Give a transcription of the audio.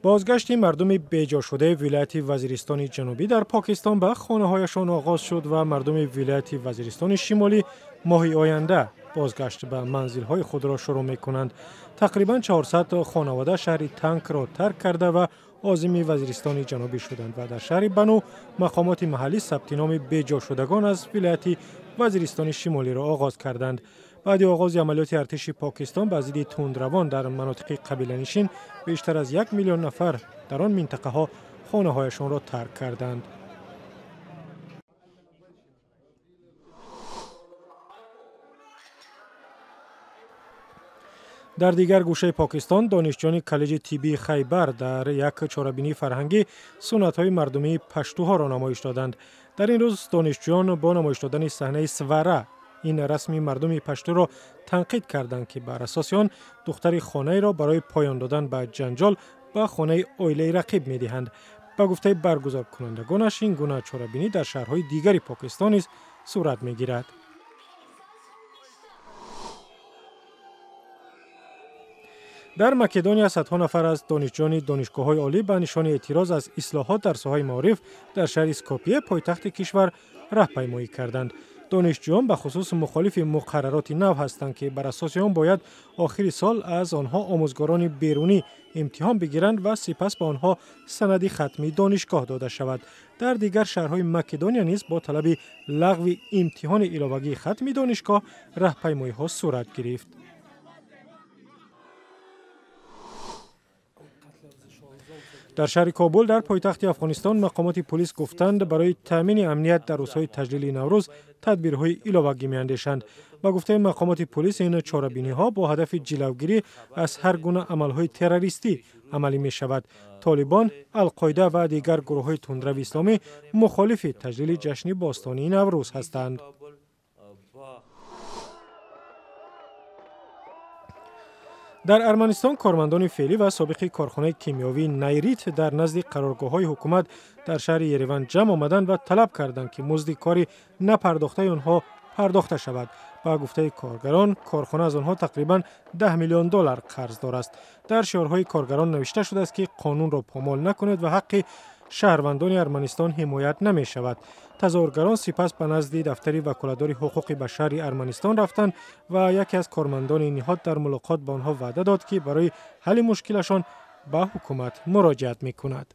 Бозгашти мардуми беҷошудаи вилояти Вазиристони Ҷанубӣ дар Покистон ба хонаҳояшон оғоз шуд ва мардуми вилояти Вазиристони Шимолӣ моҳи оянда бозгашт ба манзилҳои худро шурӯъ мекунанд. Тақрибан 400 хонавода шаҳри Танкро тарк карда ва озими Вазиристони Ҷанубӣ шуданд ва дар шаҳри Бану мақомоти маҳаллӣ сабти номи беҷошудагон аз вилояти Вазиристони Шимолиро оғоз карданд. Баъди оғози амалиёти артиши Покистон ба зидди тундравон дар манотиқи қабиланишин бештар аз 1 миллион нафар дар он минтақаҳо хонаҳояшонро тарк карданд. Дар дигар гӯшаи Покистон донишҷӯёни коллеҷи тиббии Хайбар дар як чорабинии фарҳангӣ суннатҳои мардумии паштуҳоро намоиш доданд. Дар ин рӯз донишҷӯён бо намоиш додани саҳнаи свара ин расми мардуми паштуро танқид карданд, ки бар асоси он духтари хонаеро барои поён додан ба ҷанҷол ба хонаи оилаи рақиб медиҳанд. Ба гуфтаи баргузоркунандагонаш, ин гуна чорабинӣ дар шаҳрҳои дигари Покистон низ сурат мегирад. Дар Македония садҳо нафар аз донишҷӯёни донишгоҳҳои олӣ ба нишони эътироз аз ислоҳот дар соҳаи маориф дар шаҳри Скопье, пойтахти кишвар, раҳпаймоӣ карданд. Донишҷӯён ба хусус мухолифи муқаррароти нав ҳастанд, ки бар асоси он бояд охири сол аз онҳо омӯзгорони берунӣ имтиҳон бигиранд ва сипас ба онҳо санади хатмии донишгоҳ дода шавад. Дар дигар шаҳрҳои Македония низ бо талаби лағви имтиҳони иловагии хатми донишгоҳ раҳпаймоиҳо сурат гирифт. Дар шаҳри Кобул дар пойтахти Афғонистон мақомоти полис гуфтанд, барои таъмини амният дар рӯзҳои таҷлили Наврӯз тадбирҳои иловагӣ меандешанд. Ба гуфтаи мақомоти полис, ин чорабиниҳо бо ҳадафи ҷилавгирӣ аз ҳар гуна амалҳои террористӣ амалӣ мешавад. Толибон, Алқоида ва дигар гурӯҳҳои тундрави исломӣ мухолифи таҷлили ҷашни бостонии Наврӯз ҳастанд. Дар Арманистон кормандони феълӣ ва собиқи корхонаи кимиёвии Найрит дар назди қароргоҳҳои ҳукумат дар шаҳри Ереван ҷамъ омаданд ва талаб карданд, ки музди кори напардохтаи онҳо пардохта шавад. Ба гуфтаи коргарон, корхона аз онҳо тақрибан 10 миллион доллар қарздор аст. Дар шиорҳои коргарон навишта шудааст, ки қонунро помол накунед ва ҳаққи шаҳрвандони Арманистон ҳимоят намешавад. Тазоҳургарон сипас ба назди дафтари ваколатдори ҳуқуқи башари Арманистон рафтанд ва яке аз кормандони ниҳод дар мулоқот ба онҳо ваъда дод, ки барои ҳалли мушкилашон ба ҳукумат муроҷиат мекунад.